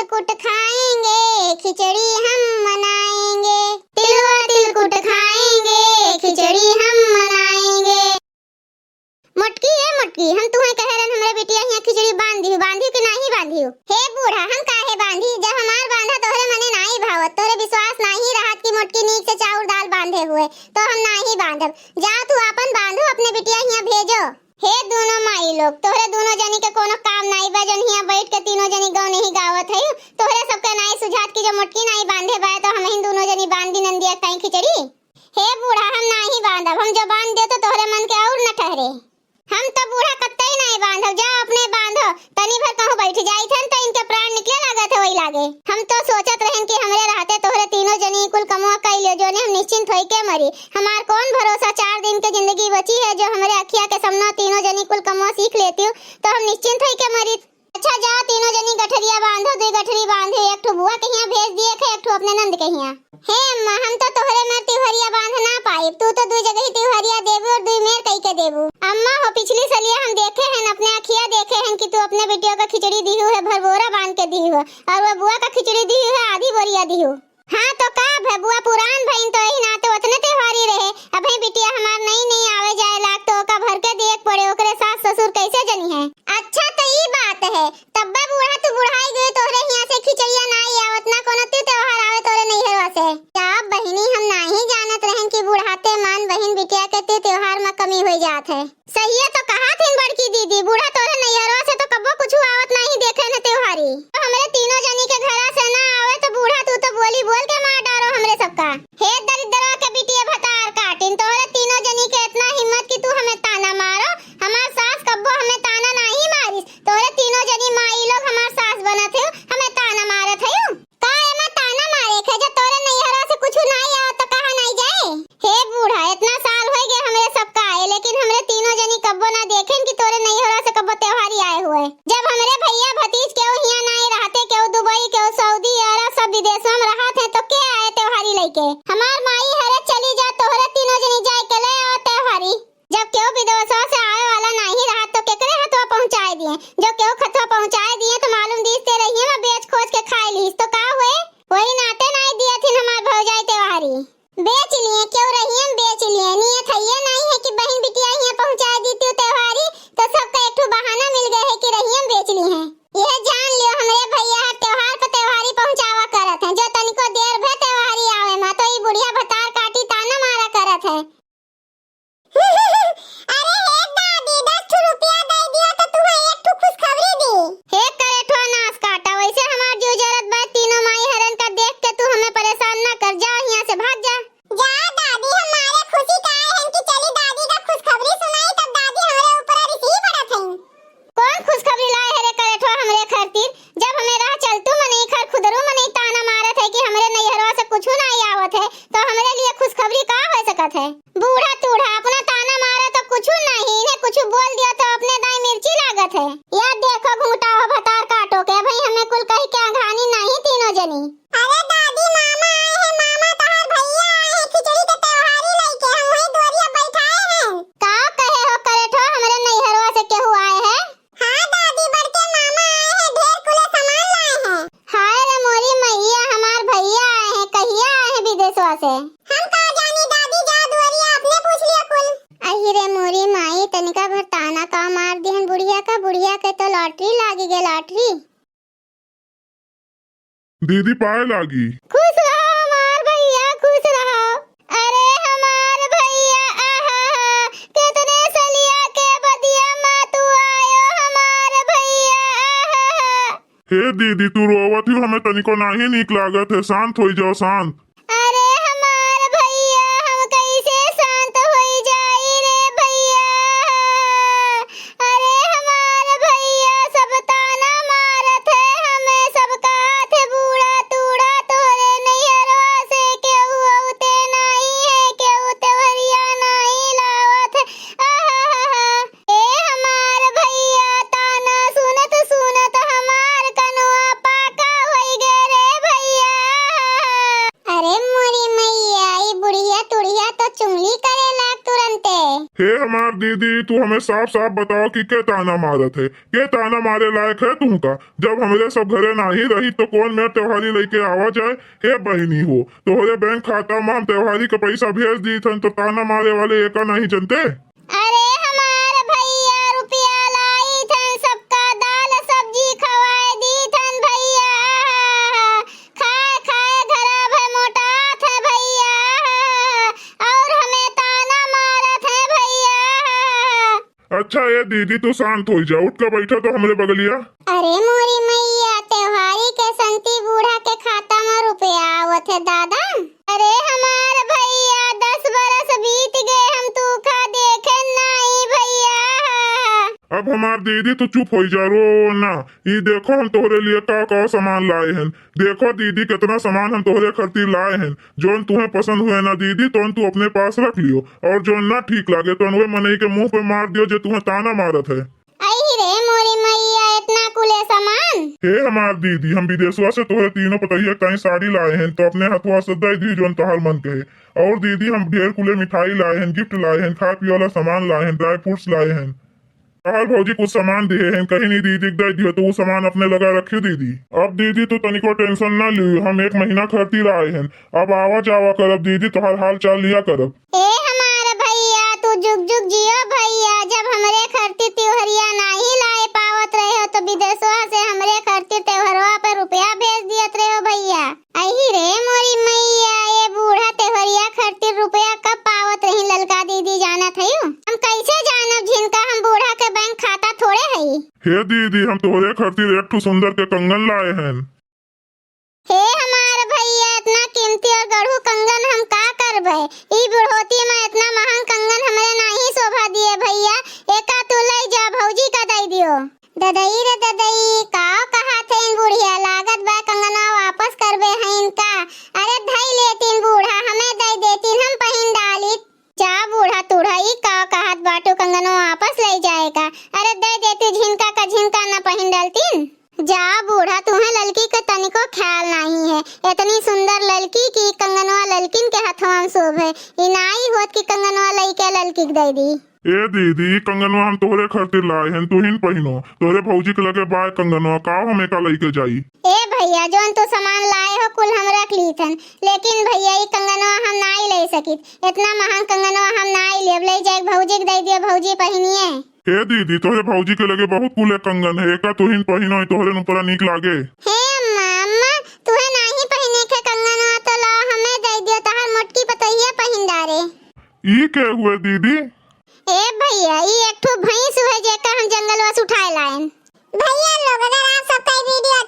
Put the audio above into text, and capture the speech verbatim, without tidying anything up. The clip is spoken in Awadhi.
कुट खाएंगे, खिचड़ी हम मनाएंगे। तिलवा तिलकुट खाएंगे, खिचड़ी हम मनाएंगे। मोटकी, ए मोटकी, हम तुहैं कहे रहन हमरे बिटिया हियाँ खिचड़ी बांध दिहु, बांधिउ कि नाहीं बांधिउ? हे बूढ़ा, हम काहे बांधी, जब हमार बांधा तोहरे मने नाहीं भावत, तोहरे विश्वास नाहीं रहत कि मोटकी नीक से चाउर दाल बांधे हुए, तो हम नाहीं बांधब। जाओ तू आपन बांधो, अपने बिटिया हियाँ भेजो। हे दूनो माई लोग, तोहरे दूनो जनी के कोनो काम नाई बा, जौन हियाँ बैठ के तीनो जनी गौनही गावत हइउ। तोहरे सबके नाई सुझात कि जो मोटकी नाई बांधे बा, तो हमहिन दूनो जनी बांध दी नंदिया ताई खिचड़ी। हे बूढ़ा, हम नाहीं बांधब, हम जो बांध दे तो तोहरे मन के और न ठहरे। हम तो बूढ़ा कत्तई नाई बांधब, जाओ अपने बांधो। तनी भर कहूँ बैठ जाइत हन तो इनके प्राण निकले लागत है वही लागे। हम तो सोचत रहन कि हमरे रहते तोहरे तीनो जनी कुल कमवा कई लियो, जोने हम निश्चिंत होई के मरी। हमार कौन भरोसा चार दिन के जिंदगी बची है, जो हमरे अखिया के सामने तीनो जनी कुल कमवा सीख लेती हूँ तो हम निश्चिंत होई के मरी। अच्छा जाओ तीनो जनी गठरिया बांधो, दुई गठरी बांधो, एक ठो बुआ के हियाँ भेज दिए थे, एक ठो अपने नंद के हियाँ। हे अम्मा, हम तो तोहरे मेर तिवहरिया बांध ना पाइब, तू तो दुई जगही तिवहरिया देबू और दुई मेर कई के देबू। अम्मा हो, पिछली सलिया हम देखे हन, अपने अखिया देखे हन कि तू अपने बिटिया का खिचड़ी दिहू है, भर बोरा बांध के दिहू है, और वो बुआ का खिचड़ी दिहू है, आधी बोरिया दिहू। हाँ तो का भे, बुआ पुरान भइन तो यही नाते ओतने त्योहारी रहे। अबहीं बिटिया हमार नई नई आवे जाए लाग तो ओका भर के दिए के पड़े, ओकरे सास ससुर कैसे जनी है? अच्छा तो ई बात है, तब्बे बूढ़ा तू बुढ़ाई गए, तोहरे हियाँ से खिचड़िया नाई आवत, ना कोनो तू त्योहार आवे तोरे नैहरवा से। का बहिनी, हम नाहीं जानत रहन कि बुढ़ाते मान बहिन बिटिया के तू त्योहार में कमी हो जात है। सहिए तो कहा थिन बड़की दीदी, बूढ़ा तोरे नैहरवा से तो कब्बो कुछु आवत नाहीं देखे न त्योहारी। तो हमरे तीनों जनी के घरा से ना आवे तो बूढ़ा तू तो बोली बोल के मार डारो हमरे सबका। हे दरिद्रवा के बिटिया भतार काटिन, तोहरे तीनों जनी के इतना हिम्मत कि तू हमें ताना मारो। हमार सास कब्बो हमें ताना नाहीं मारिस। तोहरे तीनों जनी माई लोग हमार सास बनत हो, हमें ताना मारत हो। का एमा ताना मारे के, जब तोरे नैहरा से कुछु नाई आवत त कहा नाई जाए? हे बूढ़ा, इतना साल होई गए हमरे सबका आए, लेकिन हमरे तीनों जनी कब्बो ना देखेन कि तोरे नैहरा से कब्बो त्योहारी आए हुए। जब हमरे भैया भतीज केहू हियाँ नाई रहते, केहू दुबई, केहू सऊदी अरब, सब विदेशवा में रहत हैं, तो के आए त्योहारी लइके? हमार माई हरे चली जा, तोहरे तीनों जनी जाए के ले आओ त्योहारी। जब केहू विदेशवा से आवे वाला नाहीं रहत तो केकरे हथवा पहुँचाए दिए? जब केहू हथवा पहुँचाए दिए तो मालूम दीस ते रहिए में बेच खोज के खाए लीस तो का हुए? वही नाते नाहीं दिए थिन हमार भौजाई त्योहारी। बेच लिए, केहू रहिए में बेच लिए। नियत हइये नाहीं है कि बहिन बिटिया हियाँ पहुँचाए दी तू त्योहारी, तो सबका एक ठो बहाना मिल गए है कि रहिए में बेच लिए हैं। यह जान लियो हमरे भैया हर त्योहार पर त्योहारी पहुँचावा करत हैं। जो तनिको देर भे त्योहारी आवे मा तो ई बुढ़िया भतार काटी ताना मारा करत है। अरे हे दादी, दस ठो रुपया दे दियो तो तुम्हें एक ठो खुशखबरी दी। हे करेठवा नास काटा, वैसे हमार जीव जरत बा, तीनों माई हरन का देख के तू हमें परेशान ना कर, जा हियाँ से भाग जा। जा दादी, हमारे खुशी का है कि चली दादी का खुशखबरी सुनाई, तब दादी हमारे ऊपर रिसी पड़त है। कौन खुशखबरी लाए है रे करेठवा हमरे खातिर? जब हमें राह चलतू मनई खर खुदरू मनई ताना मारत है कि हमरे नैहरवा से कुछु नाई आवत है, तो हमरे लिए खुशखबरी का हो सकत है? बूढ़ा तूढ़ा अपना ताना मारा तो कुछु नाहीं, इन्हें कुछु बोल दिया तो अपने दाई मिर्ची लागत है। या देखो घूंटा हो भतार काटो के, भाई हमें कुल कही के अघानी नाहीं तीनों जनी। अरे दादी, मामा आए हैं, मामा तहार भैया आए हैं, खिचड़ी के त्योहारी लइके हम वही दुआरिया बैठाए हैं। का कहे हो करेठो, हमरे नैहरवा से केहू आए है? हाँ दादी, बड़के मामा आए हैं, ढेर कुले सामान लाए हैं। हाय रे मोरी मैया, हमार भैया आए हैं, कहिया आए हैं विदेशवा से? हम का जानी दादी, जा दुआरिया अपने पूछ लिया कुल। अही रे मोरी माई, तनिका भर ताना का मार दिहन बुढ़िया का, बुढ़िया के तो लॉटरी लागी गए, लॉटरी। दीदी पाए लागी। खुश रहो हमार भैया, खुश रहो। अरे हमार भैया, आहा हा, कितने सलिया के बदिया मा तू आयो हमार भैया, आहा हा। हे दीदी, तू रोवत ही, हमें तनिको नाहीं नीक लागत है, शांत होई जाओ, शांत। अरे हमार भैया, हम कैसे शांत होई जाई रे भैया? अरे हमार भैया, सब ताना मारत है, हमें सब कहत है, बूढ़ा तूड़ा तोरे नैहरवा से केहू औते नाई है, केहू तेवरिया नाई लावत है। आहा हा हा। ए हमार भैया, ताना सुनत सुनत हमार कनवा पाका होई गए रे भैया। अरे हमार दीदी, तू हमें साफ साफ बताओ कि के ताना मारत है, के ताना मारे लायक है तुहका? जब हमरे सब घरे नाही रही तो कौन मेर त्योहारी लइके आवा जाए? हे बहिनी हो, तोहरे बैंक खाता में हम त्योहारी के पैसा भेज दीत हन तो ताना मारे वाले एका नहीं जनते? अरे हमार भैया, रुपया लाइत हन, सबका दाल सब्जी खवाए दीत हन भैया। खाए खाए घरा भर मोटात है भैया, और हमें ताना मारत है भैया। अच्छा ए दीदी, तू शांत होइ जा, उठ के बैठा तो हमरे बगलिया। अरे मोरी मैया, त्योहारी के संती बूढ़ा के खाता में रुपया आवत है दादा। अरे हमार भैया, दस बरस बीत गए, हम तू का देखे नाई भैया। अब हमार दीदी तू चुप होइ जा, रो ना। ई देखो हम तोहरे लिए का का सामान लाए हन। देखो दीदी, कितना सामान हम तोहरे खातिर लाए हन। जौन तुहें पसंद हुए ना दीदी, तौन तू अपने पास रख लियो, और जौन ना ठीक लागे तौन वे मनई के मुंह पे मार दियो जे तुहें ताना मारत है। आई रे मोरी मैया, इतना कुले सामान। हे हमार दीदी, हम विदेशवा से तोहरे तीनों पतोहिया ताई साड़ी लाए हन, तो अपने हथवा से दे दी जौन तोहार मन कहे। और दीदी, हम ढेर कुले मिठाई लाए हन, गिफ्ट लाए हन, खाए पिए वाला सामान लाए हन, ड्राई फ्रूट्स लाए हन। तोहार भौजी कुछ सामान दिए हन, कहीं नहीं दीदी के दे दियो तो वो सामान अपने लगा रखियो दीदी। अब दीदी तू तनिको टेंशन ना लियो, हम एक महीना खातिर आए हन, अब आवा जावा करब दीदी, तोहार हाल चाल लिया करब। ए हमार भैया, तू जुग जुग जियो भैया, जब हमरे खातिर त्योहरिया नाही लाए पावत रहे हो तो विदेशवा से हमरे खातिर त्योहरवा पे रुपया भेज दियत रहे हो भैया। अही रे मोरी मैया, ये बूढ़ा त्योहरिया खातिर रुपया कब पावत रही ललका दीदी, जानत हयू? हम कैसे जानब जिनका हम बूढ़ा के बैंक खाता थोड़े हई। हे दीदी, हम तोहरे खातिर एक ठो सुंदर के कंगन लाए हन। हे हमार भैया, इतना कीमती और गढ़ू कंगन हम का करबे? ई बुढ़ौती में इतना महंग कंगन हमरे नाही शोभा दिए भैया, एका तू लई जा, भौजी का दई दियो। ददई रे ददई, का कहा थे इन बुढ़िया, लागत बा कंगनवा वापस करबे है इनका। अरे धई लेतीन बूढ़ा, हमें दई देतीन, हम पहिन डालित। जा बूढ़ा तूढ़ा, ई का कहत बाटू, कंगनवा वापस लई जाए का? अरे दे देती झिनका का झिनका न पहिन डालतीन। जा बूढ़ा, तुहें ललकी के तनिको ख्याल नाही है। इतनी सुंदर ललकी की कंगनवा ललकिन के हथवा में शोभे। ई नाई होत कि कंगनवा लइके ललकी के दे दी। ए दीदी, ई कंगनवा हम तोहरे खातिर लाए हन, तुहिन पहिनो। तोहरे भौजी के लगे बाय कंगनवा, का हम एका लइके जाई? ए भैया, जौन तू सामान लाए हो कुल हम रख लीत हन, लेकिन भैया ई कंगनवा हम नाई ले सकित। इतना महंग कंगनवा हम नाई लेब, ले जाए भौजी के दे दियो, भौजी पहिनिए। हे दीदी, तोहरे भौजी के लगे बहुत कुले कंगन है, एका तुहिन पहिनो, तोहरे ऊपरा नीक लागे। हे अम्मा, अम्मा, तुहे नाही पहिने के कंगनवा तो ला हमें दे दियो, तहार मोटकी पतोहिया पहिन डारे। ई के हुए दीदी? ए भैया, ई एक ठो भैंस हुए जेका हम जंगलवा से उठाए लाएन। भैया लोग, अगर आप सबका ई वीडियो